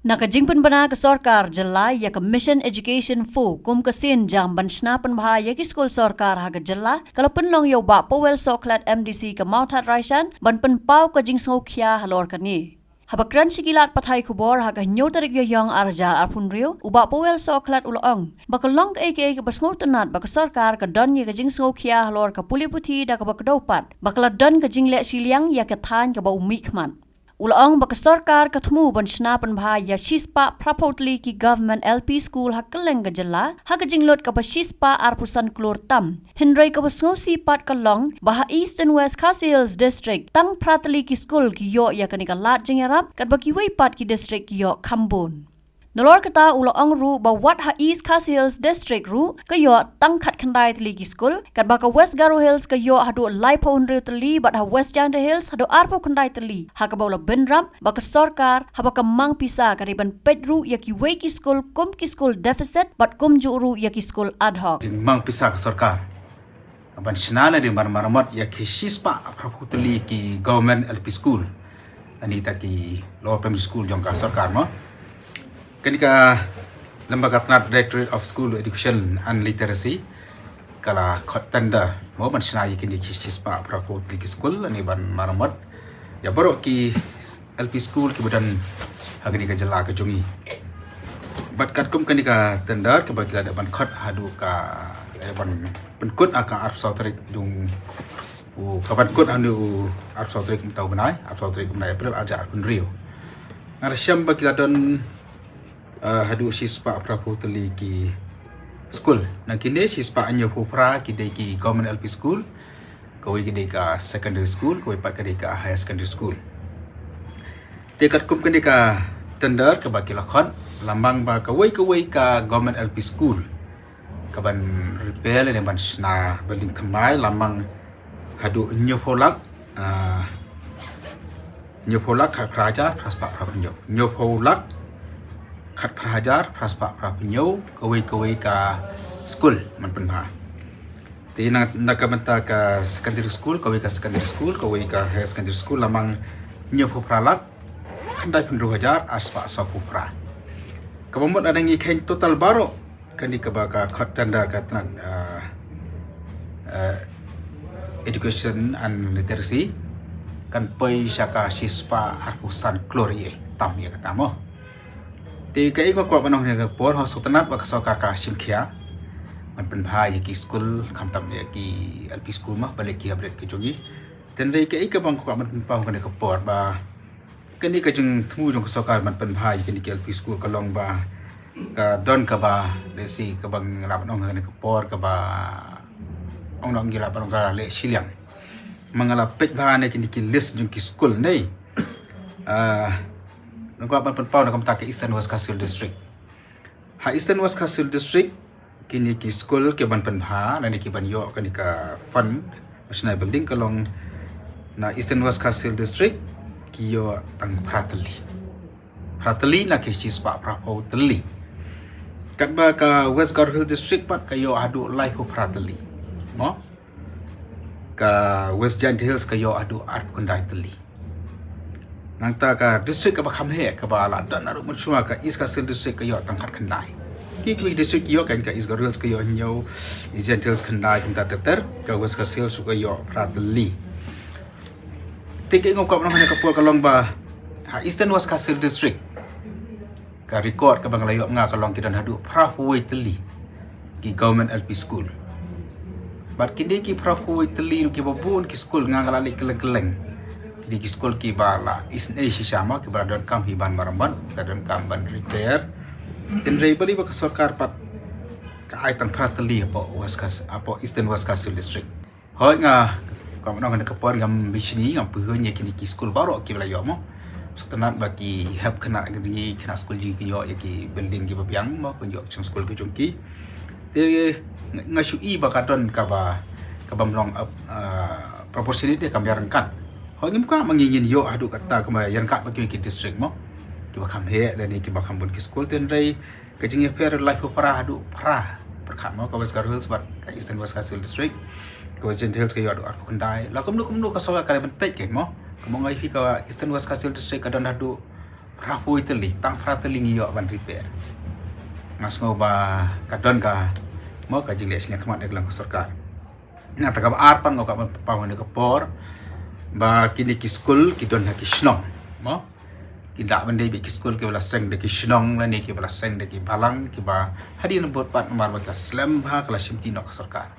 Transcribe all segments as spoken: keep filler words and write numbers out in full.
Na ka jingpynbna ka sorkar jylla ïa ka Mission Education four kum ka sien jam ban shna pynbha ïa ki skul sorkar ha ka jylla, ka la pynlong ïa u Bah Powell Sohkhlet, M D C ka Mawthadraishan, ban pynpaw ka jingsngewkhia halor kane. Haba kren sha ki lad pathai khubor ha ka hynñiew tarik Ïaïong ar hajar arphew hynriew, u Bah Powell Sohkhlet u la ong ba ka long kaei kaei kaba sngewtynnat ba ka sorkar ka don ïa ka jingsngewkhia halor ka pule puthi da kaba kdew pat ba ka la don ka jingleh shiliang ïa ka thaiñ kaba u mihkhmat. U la ong ba ka sorkar ka thmu ban shna pynbha ïa shispah phraphew tylli ki government L P school ha kylleng ka jylla ha ka jinglut kaba shispah arphew san klur tam. Hynrei kaba sngewsih pat ka long ba ha Eastern West Khasi Hills District tang phra tylli ki skul ki ïoh ïa kane ka lad jingïarap, katba kiwei pat ki district ki ïoh kham bun. Nalor kata u la ong ruh ba wat ha East Khasi Hills District ruh ka ïoh tang khatkhyndai tylli ki skul, katba ka West Garo Hills ka ïoh haduh laiphew hynriew tylli bad ha West Jaintia Hills haduh arphew khyndai tylli, ha kaba u la bynrap ba ka sorkar haba ka mang pisa ka dei ban peit ruh ïa kiwei ki skul kum ki skul deficit bad kumjuh ruh ïa ki skul ad hoc. Jingmang pisa ka sorkar ban shna lane ban maramot ïa ki shispah phraphew tylli ki government L P school, lane kita ki lower primary school jong ka sorkar mo. Kane ka lem bad ka tnat Directorate of School Education and Literacy ka la khot tender mo ban shna ïa kine ki shispah phraphew tylli ki skul lane ban maramot ïa baroh ki L P school kiba don ha kane ka jylla ka jong ngi. Bad katkum kane ka tender kaba ki la dep ban khot haduh ka, eh, ban pynkut ha ka arphew saw tarik jong u, ka ban kut haduh u arphew saw tarik mynta u bnai, arphew saw tarik mynta April ar hajar arphew hynriew. Nga la shem ba ki la don, eh, haduh shispah phraphew tylli ki skul. Na kine shispah hynñiewphew phra ki dei ki government L P school, kawei ka dei ka secondary school, kawei pat ka dei ka higher secondary school. Te katkum kane ka tender kaba ki la khot, la mang ba kawei kawei ka government L P school ka ban repair lane ban shna building thymmai la mang haduh hynñiewphew lak, ah, hynñiewphew lak khatphra hajar phra spah phraphew hynñiew. Hynñiewphew lak khatphra hajar phra spah phraphew hynñiew, kawei kawei ka skul ban pynbha. Te na, na ka bynta ka secondary school, kawei ka secondary school, kawei ka higher secondary school la mang hynñiewphew phra lak khyndai phew hynriew hajar ar spah sawphew phra. Kaba mut lada ngi kheiñ total baroh kane kaba ka khot tender ka tnat, ah, ah, education and literacy kan poi sha ka shispah arphew san klur ïa tam ïa kata mo. Te kaei nga kwah ban ong ha kane ka por, ha sngewtynnat ba ka sorkar ka shim khia ban pynbha ïa ki skul, khamtam ïa ki L P school mo, balei ki hapdeng ka jong ngi. Te hynrei kaei kaba nga kwah ban pynpaw ha kane ka por ba kane ka jingthmu jong ka sorkar ban pynbha ïa kine ki L P school ka long ba ka don kaba, lehse kaba nga lah ban ong ha kane ka por kaba ong nong ngi lah ban ong ka leh shiliang. Ma nga la peit bha ne kine ki list jong ki skul ne. Ah, nga kwah ban pynpaw na ka bynta ka Eastern West Khasi Hills District. Ha Eastern West Khasi Hills District kine ki skul ki ban pynbha lane ki ban ïoh kane ka fund shna building ka long na Eastern West Khasi Hills District ki ïoh tang phra tylli. Phra tylli na ki shispah phraphew tylli. Katba ka West Garo Hills District pat ka ïoh haduh laiphew phra tylli. Mo? Ka West Jaintia Hills ka ïoh haduh arphew khyndai tylli. Nangta ka district kaba kham heh kaba la don naduh mynshuwa ka East Khasi Hills District ka ïoh tang khatkhyndai. Ki, ki district ki ïoh kan ka East Garo Hills ka ïoh hynñiew, East Jaintia Hills khyndai, kumta ter ter, ka West Khasi Hills ka ïoh phra tylli. Te kaei nga kwah ban ong ha kane ka por ka long ba ha Eastern West Khasi Hills District ka record kaba nga la ïoh nga ka long ki don haduh phraphew wei tylli ki government L P school. Bad kine ki phraphew wei tylli ruh kiba bun ki skul nga, nga la leit kylleng kylleng. Kine ki skul kiba la isynei shisha mo, kiba la donkam hi ban maramot, kiba donkam ban repair. Hynrei balei ba ka sorkar pat ka ai tang phra tylli hapoh West Khas, hapoh Eastern West Khasi Hills District. Hooid nga, ka mynta ka por ngam bishni, ngam pyrshah ïa kine ki skul baroh kiba la ïoh mo. Sngewtynnat ba ki hep khynnah ngi, khynnah skul jong ngi ki ïoh ïa ki building kiba biang mo, ki ïoh ki skul ki jong ki. Te nga, nga shu i ba ka don kaba, kaba ym long, uh, proportionate, kam ïa ryngkat. Hooid ngim kwah ma ngi ngin ïoh haduh katta kaba ïa ryngkat bad ki, ki district mo, kiba kham heh lane kiba kham bun ki skul. Te hynrei ka jingïapher laiphew phra haduh phra pyrkhat mo, ka West Garo Hills bad ka Eastern West Khasi Hills District. Ka West Jaintia Hills ka ïoh haduh arphew khyndai. La kumno kumno ka sorkar ka dei ban peit kein mo. Kumno ngi phi ka Eastern West Khasi Hills District ka don haduh Phra phew tylli, tang phra tylli ngi ïoh ban repair. Nga sngew ba ka don ka, mo, ka jingleh shiliang khmat na ka long ka sorkar. Nangta kaba ar pat nga kwah ban pynpaw ha kane ka por ba kine ki skul ki don ha ki shnong, mo. Ki lah ban dei beit ki skul kiba la seng da ki shnong lane kiba la seng da ki balang kiba hadien bud pat namar ba ka slem bha ka la shimti noh ka sorkar.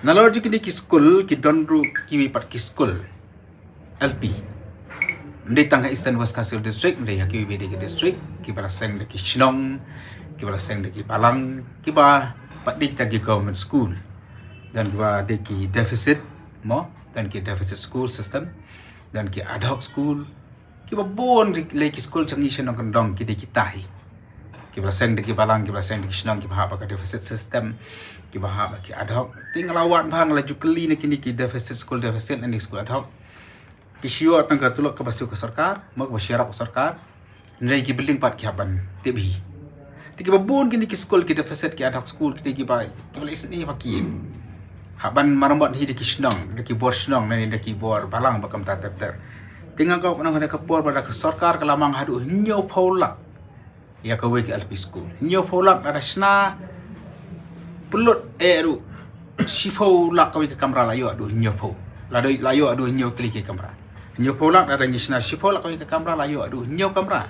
Nalor jong kine ki skul ki don ruh kiwei pat ki skul L P. Ym dei tang ha Eastern West Khasi Hills District, ym dei ha kiwei pat ki district, kiba la seng da ki shnong, kiba la seng da ki balang, kiba pat dei kita ki government school. Don kiba dei ki deficit, mo, don ki deficit school system, don ki ad hoc school, kiba bun lei ki skul jong ngi sha nongkyndong ki dei kita hi. Kiba la seng da ki balang, kiba la seng da ki shnong, kiba hap ha ka deficit system, kiba hap ha ki ad hoc. Te nga la wad bha, nga la ju kylli na kine ki deficit, school deficit, lane school ad hoc. Ki shu ïoh tang ka tulop kaba siew ka sorkar, mo, kaba shu ïarap ka sorkar. Hynrei ki building pat ki hap ban tip hi. Te kiba bun kine ki skul, ki deficit, ki ad hoc school, kine kiba, kiba la isynei ba ki hap ban maramot hi da ki shnong, da ki bor shnong, lane da ki bor balang ba kumta ter ter. Te nga kwah ban ong ha kane ka por ba da ka sorkar ka la mang haduh hynñiew phew lak ïa kawei ka L P school. Hynñiew phew lak, lada shna pynlut, eh, haduh shiphew lak kawei ka kamra la ïoh haduh hynñiew phew. La dei, la ïoh haduh hynñiew tylli ki kamra. Hynñiew phew lak, lada ngi shna shiphew lak kawei ka kamra la ïoh haduh hynñiew kamra.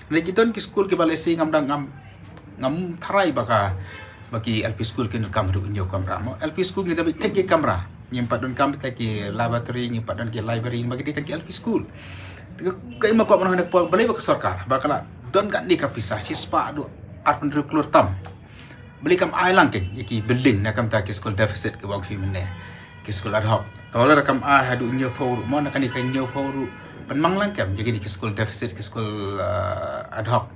Hynrei ki don ki skul kiba lehse ngam dang, ngam, ngam tharai ba ka, ba ki L P school kin donkam haduh hynñiew kamra, mo. L P school ngi da beit thik ki kamra. Ngim pat donkam beit ki laboratory, ngim pat don ki library, ba ki dei tang ki L P school. Te ka, ka, i ma kwah ban ong ha kane ka por, balei ba ka sorkar ba ka la don katne ka pisa shispah haduh arphew hynriew klur tam. Balei kam ai lang kein ïa ki building na ka bynta ki skul deficit kiba ong phi mynne, ki skul ad hoc. To lada kam ai haduh hynñiew phew ruh, mo, na kane ka hynñiew phew ruh pynmang lang kein ïa kine ki skul deficit, ki skul, eh, ad hoc.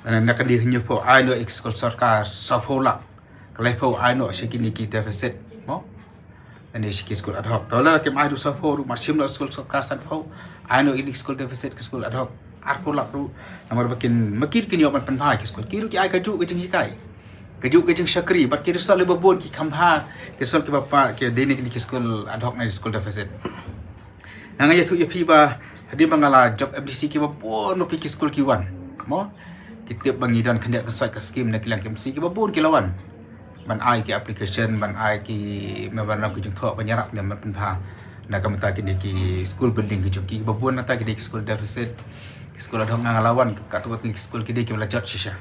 Na, na kane ka hynñiew phew ai noh ïa ki skul sorkar saw phew lak. Ka lai phew ai noh sha kine ki deficit, mo, lane sha ki skul ad hoc. To lada kim ai haduh saw phew ruh, mar shim noh skul sorkar san phew, ai noh ïa ki skul deficit, ki skul ad hoc arphew lak ruh. Namar ba kin, ma ki ruh kin ïoh ban pynbha ïa ki skul. Ki ruh ki ai kajuh ka jinghikai, kajuh ka jingshakri, bad ki result kiba bun ki kham bha ki result kiba paw, ki dei na kine ki skul ad hoc ne skul deficit. Nga ïathuh ïa phi ba hadien ba nga la jop M D C kiba bun ruh phi ki skul ki wan, mo. Ki tip ba ngi don khyndiat khynsoit ka skim na ki liang ki M D C, kiba bun ki la wan ban ai ki application, ban ai ki memorandum ki jingthoh ban ïarap ne ban pynbha na ka bynta kine ki skul building ki jong ki, kiba bun nangta ki dei ki skul deficit, ki skul ad hoc. Nga, nga la wan katto katne ki skul, ki dei kiba la jot shisha.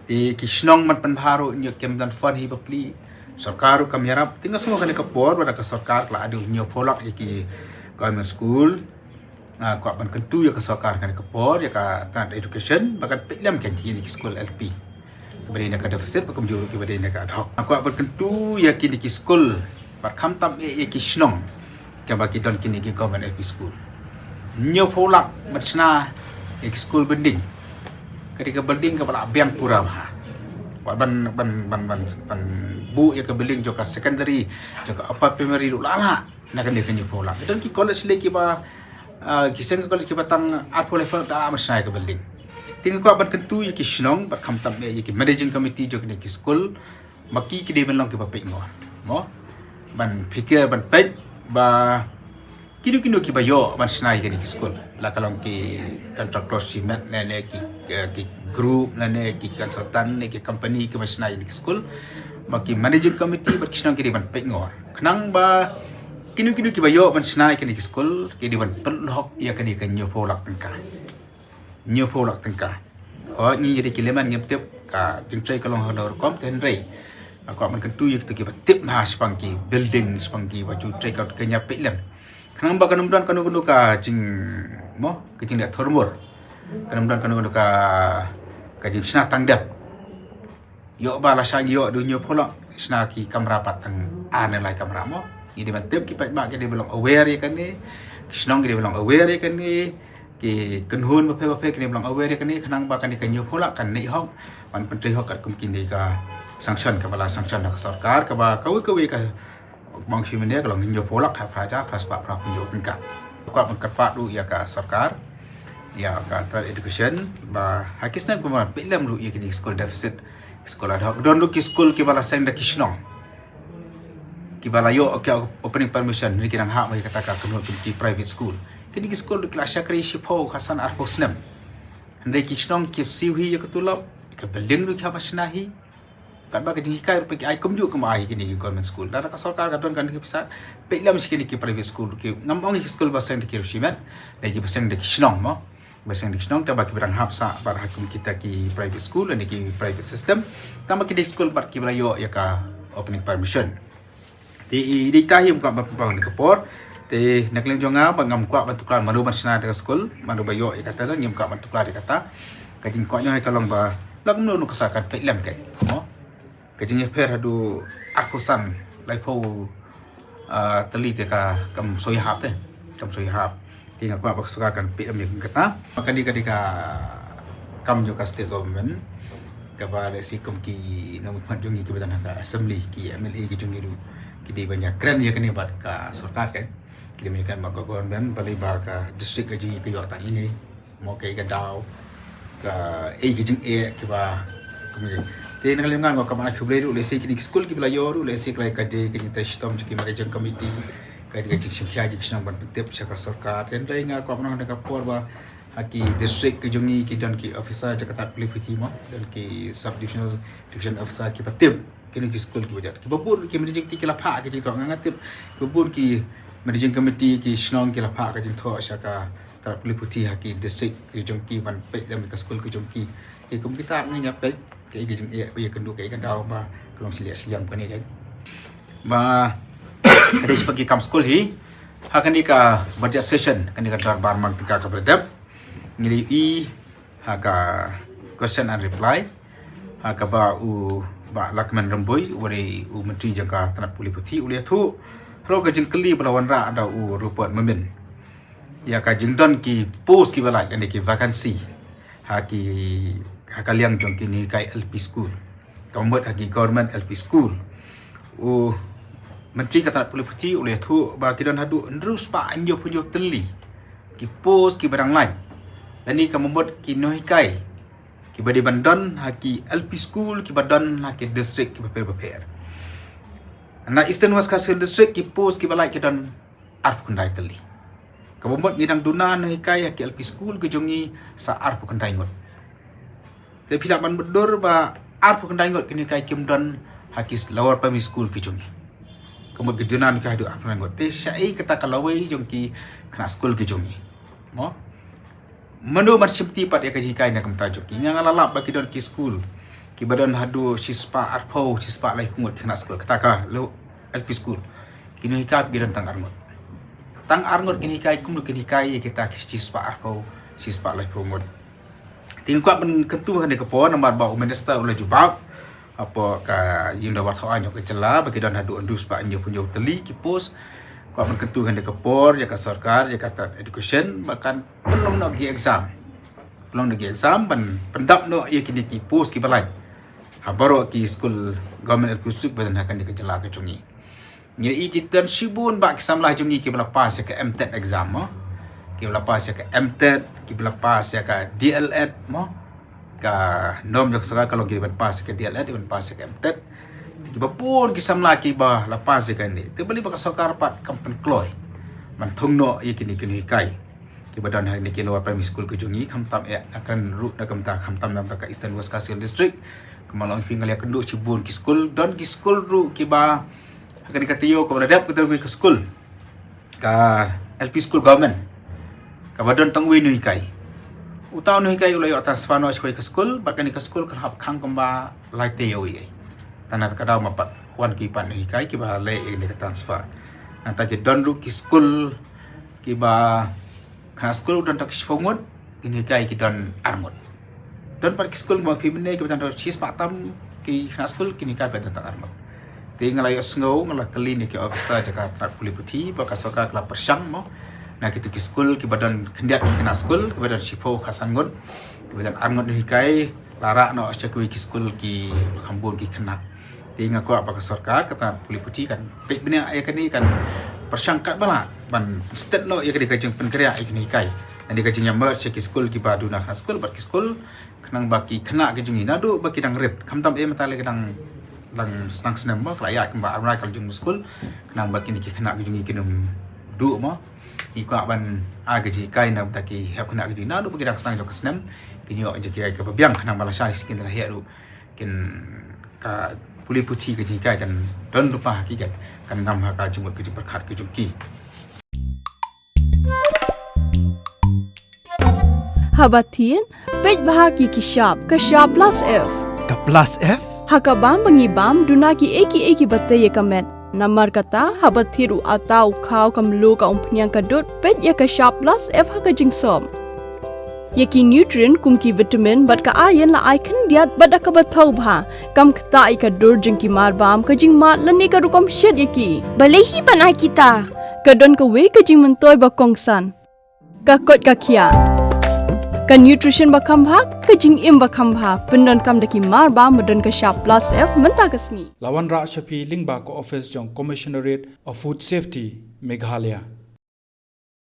Te ki shnong ban pynbha ruh ngi kim don fund hi bapli. Sorkar ruh kam ïarap. Te nga sngew kane ka por ba da ka sorkar ka la ai haduh hynñiew phew lak ïa ki government school. Nga kwah ban kyntu ïa ka sorkar kane ka por, ïa ka tnat education, ba kan peit lem kein ïa kine ki skul L P kiba dei na ka deficit, ba kumjuh ruh kiba dei na ka ad hoc. Nga kwah ban kyntu ïa kine ki skul, bad khamtam eh ïa ki shnong kiba ki don kine ki government L P school. Hynñiew phew lak ban shna ïa ki school building. Ka dei ka building kaba la biang pura bha. Wat ban, ban, ban, ban, ban buh ïa ka building jong ka secondary, jong ka upper primary ruh la lah na kane ka hynñiew phew lak. Ki don ki college lei kiba, ah, ki seng ka college kiba tang arphew laiphew lak da ban shna ïa ka building. Te nga kwah ban kyntu ïa ki shnong, bad khamtam eh ïa ki managing committee jong kine ki school, ba ki, ki dei ban long kiba peit ngor, mo. Ban pyrkhat, ban peit ba kino kino kiba ïoh ban shna ïa kine ki school. La ka long ki contractor cement lane ki, eh, ki group lane ki consultant ne ki company kiba shna ïa kine ki school. Ba ki managing committee bad ki shnong ki dei ban peit ngor. Khnang ba kino kino kiba ïoh ban shna ïa kine ki school, ki dei ban pynlong ïa kane ka hynñiew phew lak tyngka. Hynñiew phew lak tyngka. Hooid, ngi ïa dei ki layman ngim tip ka jingtrei ka long ha kano rukom, te hynrei nga kwah ban kyntu ïa kito kiba tip bha shaphang ki building, shaphang kiba ju trei ka, ka ñiar peit lem. Khnang ba kan ym don kano kano ka jing, mo, ka jingleh thurmur. Kan ym don kano kano ka, ka jingshna tang dep. Ïoh ba lashai ngi ïoh haduh hynñiew phew lak, shna ki kamra pat tang ar ne lai kamra, mo. Ngi dei ban tip, ki paidbah ki dei ban long aware ïa kane, ki shnong ki dei ban long aware ïa kane, ki kynhun bapher bapher ki dei ban long aware ïa kane, khnang ba kane ka hynñiew phew lak kan neh hok, ban pyntrei hok katkum kine ka sanction kaba la sanction da ka sorkar, kaba kawei kawei ka Bang shi mynne ka long hynñiew phew lak, ha phra hajar phra spah phra phew hynñiew tyngka. Kwah ban kyrpad ruh ïa ka sorkar, ïa ka Trade Education, ba ha ki snem kumne peit lem ruh ïa kine ki school deficit, school ad hoc. Don ruh ki school kiba la seng da ki shnong, kiba la ïoh ki opening permission, hynrei ki dang hap ïa kata ka kynhun ki private school. Kine ki school ruh ki la shakri shiphew, khatsan, arphew snem. Hynrei ki shnong ki siew hi ïa ka tulop, ka building ruh ki hap ban shna hi. Katba ka jinghikai ruh peit ki ai kumjuh kumba ai kine ki government school. Lada ka sorkar ka don kane ka pisa, peit lem sha kine ki private school, ki ngam ong ki school ba seng da ki riew shimet, da ki ba seng da ki shnong mo. Ba seng da ki shnong, tangba ki ba dang hap sah bad ha kum kita ki private school ne ki private system. Tangba kine ki school bad ki ba la ïoh ïa ka opening permission. Te i dei ta hi, ngim kwah ban pynpaw ha kane ka por. Te na ka liang jong nga ba ngam kwah ban tuklar mano ban shna da ka school, mano ba ïoh ïa kata, ngim kwah ban tuklar ïa kata. Ka jingkwah jong nga ka long ba la kumno kumno ka sorkar peit lem keiñ mo. Ka jingïapher haduh arphew san, laiphew, ah, tylli te ka kam shu ïahap te. Kam shu ïahap. Te nga kwah ba ka sorkar kan peit lem ïa kata. Kane ka dei ka kam jong ka state government, kaba lehse kum ki nongmihkhmat jong ngi kiba don ha ka assembly, ki M L A ki jong ngi ruh ki dei ban ïakren ïa kane bad ka sorkar keiñ. Ki dei ban ïakren bad ka government, balei ba ka district ka jong ngi ka ïoh tang ine. Mo, kaei ka daw, kaei ka jingeh kiba kumne. Te na ka liang nga, nga kwah ban ai khublei ruh, lehse kine ki school kiba la ïoh ruh, lehse ka la ka dei ka jingtrei shitom jong ki managing committee, ka dei ka jingshim khia jingshim ban pyntip sha ka sorkar. Te hynrei nga kwah ban ong ha kane ka por ba ha ki district ki jong ngi ki don ki officer jong ka tnat pule puthi mo, don ki sub divisional, division officer kiba tip kine ki school kiba jot. Kiba bun ki managing committee ki la phah ka jingthoh, nga nga tip kiba bun ki managing committee ki shnong ki la phah ka jingthoh sha ka tnat pule puthi ha ki district ki jong ki ban peit lem ka school ki jong ki. Ki kum kita ngi ïa peit kaei ka jingeh ba ïakynduh, kaei ka daw ba ka long shiliang shiliang kane keiñ. Ba ka dei shaphang ki kam school hi, ha kane ka budget session, kane ka dorbar mang tyngka kaba la dep, ngi la ïohi ha ka question and reply, ha kaba u Bah Lahkmen Rymbui, u dei u Myntri jong ka tnat pule puthi, u la ïathuh halor ka jingkylli ba la wanrah da u Rupert Momin ïa ka jingdon ki post kiba lait, lane ki vacancy, ha ki, ha ka liang jong ki nonghikai L P school, ka mut ha ki government L P school. U Myntri ka tnat pule puthi u la ïathuh ba ki don haduh hynriew spah hynñiew phew hynñiew tylli ki post kiba dang lait, lane ka mut ki nonghikai kiba dei ban don ha ki L P school kiba don ha ki district kiba pher bapher. Na Eastern West Khasi Hills District ki post kiba lait ki don arphew khyndai tylli. Kaba mut ngi dang duna nonghikai ha ki L P school ki jong ngi sa arphew khyndai ngut. Te phi lah ban mutdur ba arphew khyndai ngut ki nonghikai kim don ha ki lower primary school ki jong ngi. Ka mut ngi duna nonghikai haduh arphew khyndai ngut. Te shaei kata ka lawei jong ki khynnah school ki jong ngi? Mo? Mano ban shimti pat ïa ka jinghikai na ka bynta jong ki? Nga nga la lap ba ki don ki school kiba don haduh shispah arphew, shispah laiphew ngut ki khynnah school, kata ka L P school. Ki nonghikai ki don tang arngut. Tang arngut ki nonghikai, kumno kin hikai ïa kita ki shispah arphew, shispah laiphew ngut? Te nga kwah ban kyntu ha kane ka por namar ba u minister u la jubab hapoh ka ïing dorbar thaw aiñ jong ka jylla ba ki don haduh hynriew spah hynñiew phew hynñiew tylli ki post. Kwah ban kyntu ha kane ka por ïa ka sorkar, ïa ka tnat education, ba kan pynlong noh ki exam, pynlong noh ki exam ban pyndap noh ïa kine ki post kiba lait ha baroh ki school, government L P school kiba don ha kane ka jylla ka jong ngi. Ngi ïohi ki don shibun bah ki samla jong ngi kiba la pass ïa ka M TET exam mo, kiba la pass ïa ka M TET, kiba la pass ïa ka D El Ed mo. Ka norm jong ka sorkar ka long ki ban pass ïa ka D El Ed, ban pass ïa ka M TET. Kiba bun ki samla kiba la pass ïa kane. Te balei ba ka sorkar pat kam pynkloi ban thung noh ïa kine ki nonghikai kiba don ha kine ki lower primary school ki jong ngi, khamtam eh na kren ruh na ka bynta, khamtam na ka bynta ka Eastern West Khasi Hills District. Kumba long phi, nga la ïakynduh shibun ki school, don ki school ruh kiba ha kane ka taïew kaba la dep ka don ka school, ka L P school government, kaba don tang uwei nonghikai. Uta u nonghikai u la ïoh transfer noh sha kawei ka school, bad kane ka school kan hap khang kumba lai taïew ei ei. Tang na kata ka daw ma pat wan ki pat nonghikai kiba leh ïa kane ka transfer. Nangta ki don ruh ki school kiba khynnah school u don tang shiphew ngut, ki nonghikai ki don arngut. Don pat ki school ba phi mynne kiba don tang shispah tam ki khynnah school, ki nonghikai ba don tang arngut. Te nga la ïohsngew, nga la kylli na ki officer jong ka tnat pule puthi ba ka sorkar ka la pyrshang mo na kitu ki school kiba don khyndiat ki khynnah school, kiba don shiphew khatsan ngut, kiba don arngut nonghikai, la rah noh sha kiwei ki school kiba kham bun ki khynnah. Te nga kwah ba ka sorkar, ka tnat pule puthi kan peit bniah ïa kane, kan pyrshang katba lah ban stet noh ïa kane ka jingpynkhreh ïa kine ki nonghikai. Kane ka jingïamerge ïa ki school kiba duna khynnah school bad ki school, khnang ba ki khynnah ki jong ngi naduh ba ki dang rit, khamtam eh mynta lei ki dang, dang sdang snem mo, ka la ïaid kumba ar bnai ka la jong school, khnang ba kine ki khynnah ki jong ngi kin ym duh mo. Ngi kwah ban ai ka jinghikai na ka bynta ki hep khynnah ki jong ngi naduh ba ki dang sdang jong ka snem. Kin ïoh jinghikai kaba biang khnang ba lashai shisien kin da la hiar ruh kin ka pule puthi ka jinghikai kan don lypa ha ki, kan ngam ha ka jingmut ka jingpyrkhat ka jong ki. Haba thied, peit bha ki ki shap, ka shap plus F. Ka plus F? Ha ka bam ba ngi bam, duna ki ei ki ei kiba tei ïa ka met. Namar kata, haba thied u atta, u khaw, ka mluh, ka umphniang, ka dud, peit ïa ka shap plus F ha ka jingsop. Ïa ki nutrient kum ki vitamin bad ka iron la ai khyndiat bad da kaba thaw bha. Kam ktah ïa ka dur jong ki marbam, ka jingmad lane ka rukom shet ïa ki. Balei hi ban ai kita? Ka don kawei ka jingmyntoi ba kongsan. Ka koit ka khiah. Ka nutrition ba kham bha, ka jingim ba kham bha. Pyndonkam da ki marbam ba don ka shap plus F mynta ka sngi. La wanrah sha phi lyngba ka office jong Commissionerate of Food Safety, Meghalaya.